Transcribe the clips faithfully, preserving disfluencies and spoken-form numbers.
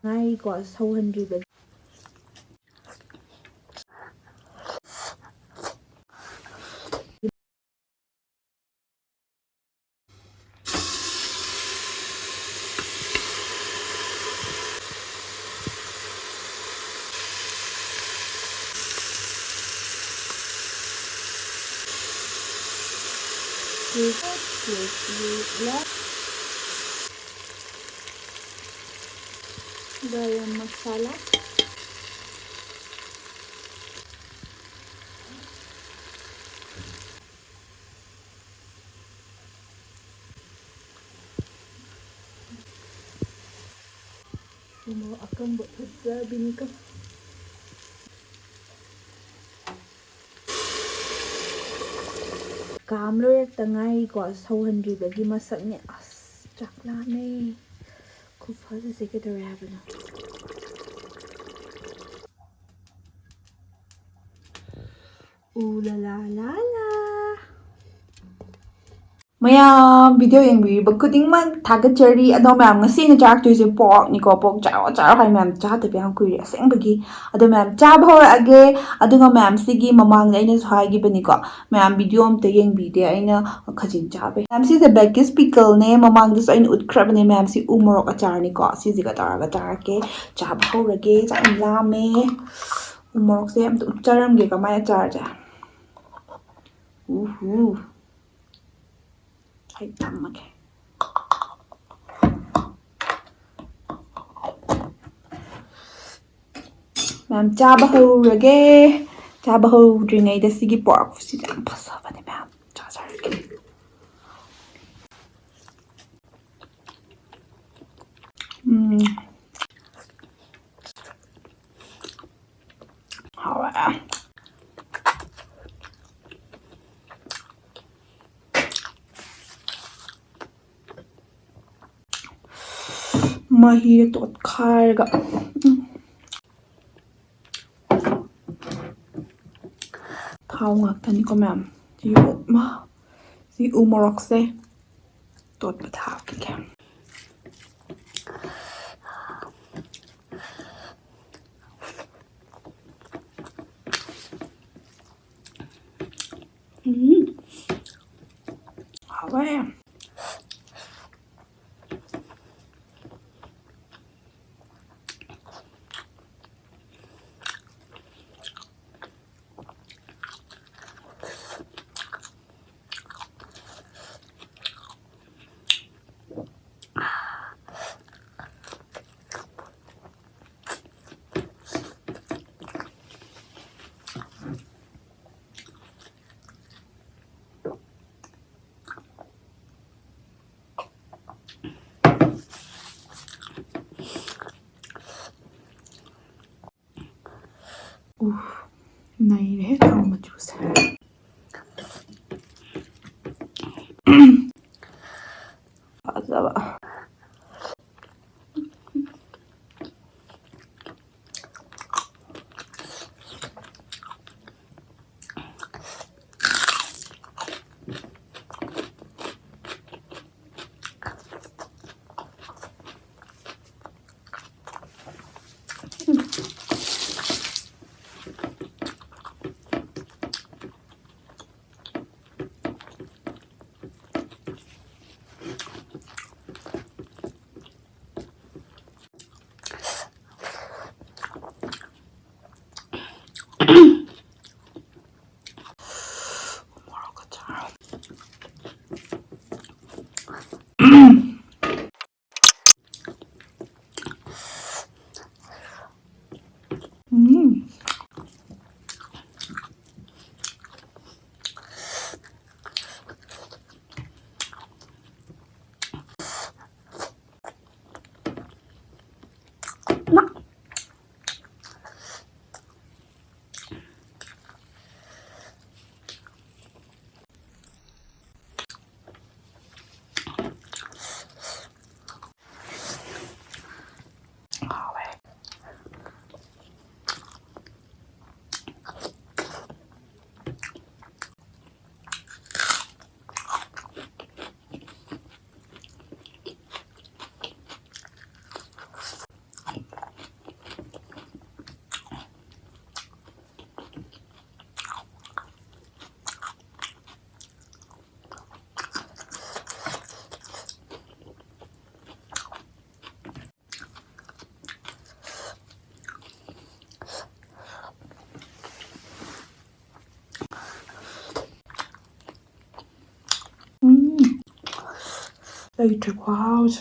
ꯉꯥꯏꯀꯣ, ꯁꯧꯍꯟꯗ꯭ꯔꯤꯕ꯫ Garam masala. ꯎ ꯃꯣꯔꯣꯛ ꯑꯀꯪꯕ ꯐꯖꯕꯤꯅꯤꯀꯣ꯫ ꯀꯥꯝ ꯂꯣꯏꯔꯛꯇ ꯉꯥꯏꯔꯤꯀꯣ, ꯁꯧꯍꯟꯗ꯭ꯔꯤꯕꯒꯤ ꯃꯁꯛꯅꯦ꯫ ꯑꯁ, ꯆꯥꯛ ꯂꯥꯝꯃꯦ꯫ ꯈꯨꯐꯖꯁꯦ ꯀꯩꯗꯧꯔꯦ ꯍꯥꯏꯕꯅꯣ? ꯎ ꯂꯥ ꯂꯥ ꯂꯥ ꯂꯥ꯫ ꯃꯌꯥꯝ video ꯌꯦꯡꯕꯤꯔꯤꯕ ꯈꯨꯗꯤꯡꯃꯛ ꯊꯥꯒꯠꯆꯔꯤ꯫ ꯑꯗꯣ ꯃꯌꯥꯝ, ꯉꯁꯤ ꯑꯩꯅ ꯆꯥꯔꯛꯇꯣꯏꯁꯦ pork ꯅꯤꯀꯣ꯫ Pork ꯆꯥꯔꯣ ꯆꯥꯔꯣ ꯍꯥꯏ ꯃꯌꯥꯝ, ꯆꯥꯗꯕ ꯌꯥꯝ ꯀꯨꯏꯔꯦ ꯑꯁꯦꯡꯕꯒꯤ꯫ ꯑꯗꯣ ꯃꯌꯥꯝ, ꯆꯥꯕ ꯍꯧꯔꯛꯑꯒꯦ꯫ ꯑꯗꯨꯒ ꯃꯌꯥꯝꯁꯤꯒꯤ ꯃꯃꯥꯡꯗ ꯑꯩꯅꯁꯨ ꯍꯥꯏꯈꯤꯕꯅꯤꯀꯣ, ꯃꯌꯥꯝ video ꯑꯝꯇ ꯌꯦꯡꯕꯤꯗꯦ ꯑꯩꯅ ꯈꯖꯤꯡ ꯆꯥꯕꯩ꯫ ꯃꯌꯥꯝ, ꯁꯤꯁꯦ Becky's pickle ꯅꯦ, ꯃꯃꯥꯡꯗꯁꯨ ꯑꯩꯅ ꯎꯠꯈ꯭ꯔꯕꯅꯦ ꯃꯌꯥꯝ꯫ ꯁꯤ ꯎ ꯃꯣꯔꯣꯛ ꯑꯆꯥꯔꯅꯤꯀꯣ, ꯁꯤꯁꯤꯒ ꯇꯧꯔꯒ ꯆꯥꯔꯛꯀꯦ꯫ ꯆꯥꯕ ꯍꯧꯔꯒꯦ꯫ ꯆꯥꯛ ꯌꯥꯝ ꯂꯥꯝꯃꯦ꯫ ꯎ ꯃꯣꯔꯣꯛꯁꯦ ꯑꯝꯇ ꯎꯠꯆꯔꯝꯒꯦ ꯀꯃꯥꯏꯅ ꯆꯥꯔꯁꯦ꯫ ꯎꯍꯨ꯫ ꯑꯩ ꯊꯝꯃꯒꯦ꯫ ꯃꯌꯥꯝ, ꯆꯥꯕ ꯍꯧꯔꯒꯦ꯫ ꯆꯥꯕ ꯍꯧꯗ꯭ꯔꯤꯉꯩꯗ ꯁꯤꯒꯤ pork ꯁꯤꯁꯦ ꯌꯥꯝ ꯐꯖꯕꯅꯦ ꯃꯌꯥꯝ꯫ ꯆꯥꯖꯔꯒꯦ꯫ ꯎꯝ꯫ ꯍꯥꯎꯋꯦ꯫ ꯃꯍꯤꯗ ꯇꯣꯠꯈꯥꯏꯔꯒ꯫ ꯎꯝ꯫ ꯊꯥꯎ ꯉꯥꯛꯇꯅꯤꯀꯣ ꯃꯌꯥꯝ꯫ ꯁꯤ ꯎ-, ꯃ-, ꯁꯤ ꯎ ꯃꯣꯔꯣꯛꯁꯦ ꯇꯣꯠꯄꯗ ꯍꯥꯞꯈꯤꯒꯦ꯫ ꯎꯝ꯫ ꯍꯥꯎꯋꯦ꯫ ꯎꯐ, ꯅꯩꯔꯦꯍꯦ ꯊꯥꯎ ꯃꯆꯨꯁꯦ꯫ ꯐꯖꯕ꯫ ꯂꯩꯇ꯭ꯔꯦ ꯈꯨꯍꯥꯎꯁꯦ꯫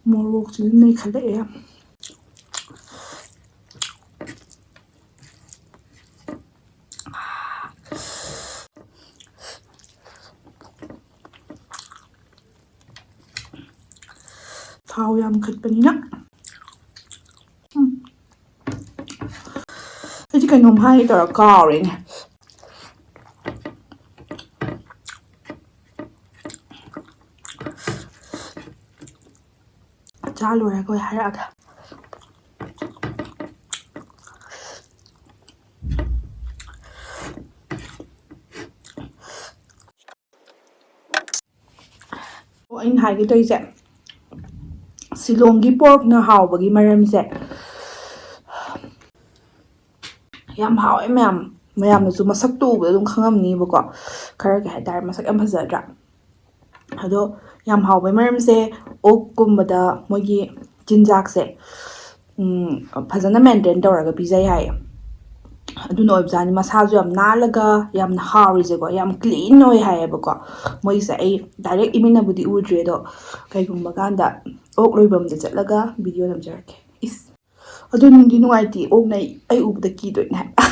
ꯃꯣꯔꯣꯛꯁꯤꯁꯨ ꯅꯩꯈꯠꯂꯛꯑꯦ꯫ ꯊꯥꯎ ꯌꯥꯝ ꯈꯠꯄꯅꯤꯅ꯫ ꯎꯝ꯫ ꯑꯩꯗꯤ ꯀꯩꯅꯣꯝ ꯍꯥꯏꯒꯦ ꯇꯧꯔ ꯀꯥꯎꯔꯦꯅꯦ꯫ ꯆꯥ ꯂꯣꯏꯔꯒ ꯑꯣꯏ ꯍꯥꯏꯔꯛꯑꯒꯦ꯫ ꯑꯣ, ꯑꯩꯅ ꯍꯥꯏꯒꯦ ꯇꯧꯔꯤꯁꯦ, ꯁꯤꯂꯣꯡꯒꯤ ꯄꯣꯔꯛꯅ ꯍꯥꯎꯕꯒꯤ ꯃꯔꯝꯁꯦ, ꯌꯥꯝ ꯍꯥꯎꯋꯦ ꯃꯌꯥꯝ꯫ ꯃꯌꯥꯝꯅꯁꯨ ꯃꯁꯛꯇꯣ ꯎꯕꯗ ꯑꯗꯨꯝ ꯈꯪꯉꯝꯅꯤꯕꯀꯣ, ꯈꯔ ꯀꯩ ꯍꯥꯏꯇꯥꯔꯦ, ꯃꯁꯛ ꯌꯥꯝ ꯐꯖꯗ꯭ꯔꯥ? ꯑꯗꯣ ꯌꯥꯝ ꯍꯥꯎꯕꯩ ꯃꯔꯝꯁꯦ, ꯑꯣꯛꯀꯨꯝꯕꯗ ꯃꯣꯏꯒꯤ ꯆꯤꯟꯖꯥꯛꯁꯦ, ꯎꯝ, ꯐꯖꯅ ꯃꯦꯟꯇꯦꯟ ꯇꯧꯔꯒ ꯄꯤꯖꯩ ꯍꯥꯏꯌꯦ꯫ ꯑꯗꯨꯅ ꯑꯣꯏꯕꯖꯥꯠꯅꯤ ꯃꯁꯥꯁꯨ ꯌꯥꯝ ꯅꯥꯜꯂꯒ ꯌꯥꯝꯅ ꯍꯥꯎꯔꯤꯁꯦꯀꯣ, ꯌꯥꯝ ꯀ꯭ꯂꯤꯟ ꯑꯣꯏ ꯍꯥꯏꯌꯦꯕꯀꯣ꯫ ꯃꯣꯏꯁꯦ ꯑꯩ ꯗꯥꯏꯔꯦꯛ ꯏꯃꯤꯠꯅꯕꯨꯗꯤ ꯎꯗ꯭ꯔꯤ, ꯑꯗꯣ ꯀꯩꯒꯨꯝꯕ ꯀꯥꯟꯗ ꯑꯣꯛ ꯂꯣꯏꯐꯝꯗ ꯆꯠꯂꯒ ꯚꯤꯗꯤꯑꯣ ꯅꯝꯖꯔꯛꯀꯦ꯫ ꯏꯁ꯫ ꯑꯗꯨ ꯅꯨꯡꯗꯤ ꯅꯨꯡꯉꯥꯏꯇꯦ, ꯑꯣꯛꯅ ꯑꯩ, ꯑꯩ ꯎꯕꯗ ꯀꯤꯗꯣꯏꯅꯦ ꯍꯥꯏꯕ꯫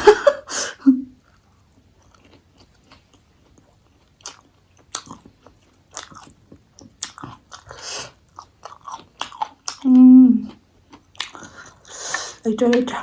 ꯎꯝ꯫ ꯂꯩꯇ꯭ꯔꯦ, ꯂꯩꯇ꯭ꯔꯦ꯫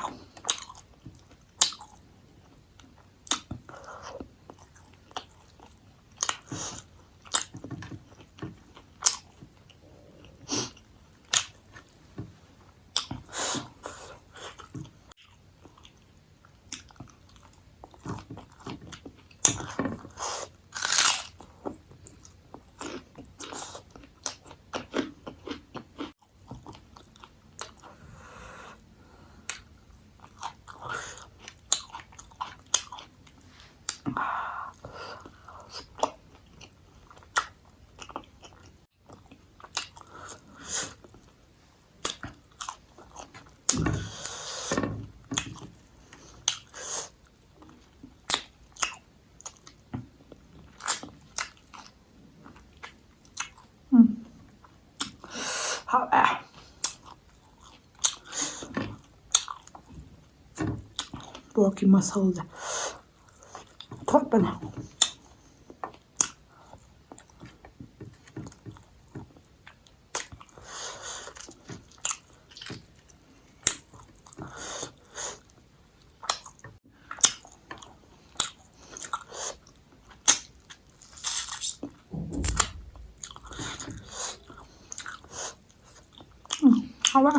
ꯍꯥꯎꯋꯦ꯫ ꯄꯣꯔꯛꯀꯤ ꯃꯁꯜꯁꯦ ꯊꯣꯠꯄꯅꯦ꯫ ꯎꯝ, ꯍꯥꯎꯕ꯫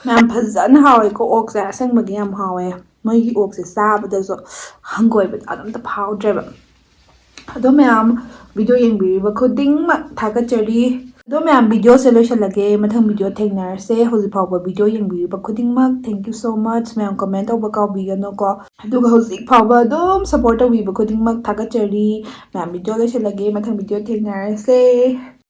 ꯃꯌꯥꯝ, ꯐꯖꯅ ꯍꯥꯎꯋꯦꯀꯣ ꯑꯣꯛꯁꯦ, ꯑꯁꯦꯡꯕꯒꯤ ꯌꯥꯝ ꯍꯥꯎꯋꯦ꯫ ꯃꯣꯏꯒꯤ ꯑꯣꯛꯁꯦ ꯆꯥꯕꯗꯁꯨ ꯍꯪꯒꯣꯏꯕꯗꯣ ꯑꯗꯨꯝꯇ ꯐꯥꯎꯗ꯭ꯔꯦꯕ꯫ ꯑꯗꯣ ꯃꯌꯥꯝ, ꯚꯤꯗꯤꯑꯣ ꯌꯦꯡꯕꯤꯔꯤꯕ ꯈꯨꯗꯤꯡꯃꯛ ꯊꯥꯒꯠꯆꯔꯤ꯫ ꯑꯗꯣ ꯃꯌꯥꯝ, ꯚꯤꯗꯤꯑꯣꯁꯦ ꯂꯣꯏꯁꯤꯜꯂꯒꯦ, ꯃꯊꯪ ꯚꯤꯗꯤꯑꯣ ꯊꯦꯡꯅꯔꯁꯦ꯫ ꯍꯧꯖꯤꯛ ꯐꯥꯎꯕ ꯚꯤꯗꯤꯑꯣ ꯌꯦꯡꯕꯤꯔꯤꯕ ꯈꯨꯗꯤꯡꯃꯛ thank you so much꯫ ꯃꯌꯥꯝ, ꯀꯃꯦꯟ ꯇꯧꯕ ꯀꯥꯎꯕꯤꯒꯅꯨꯀꯣ꯫ ꯑꯗꯨꯒ ꯍꯧꯖꯤꯛ ꯐꯥꯎꯕ ꯑꯗꯨꯝ ꯁꯞꯄꯣꯔꯠ ꯇꯧꯕꯤꯕ ꯈꯨꯗꯤꯡꯃꯛ ꯊꯥꯒꯠꯆꯔꯤ꯫ ꯃꯌꯥꯝ, ꯚꯤꯗꯤꯑꯣ ꯂꯣꯏꯁꯤꯜꯂꯒꯦ, ꯃꯊꯪ ꯚꯤꯗꯤꯑꯣ ꯊꯦꯡꯅꯔꯁꯦ꯫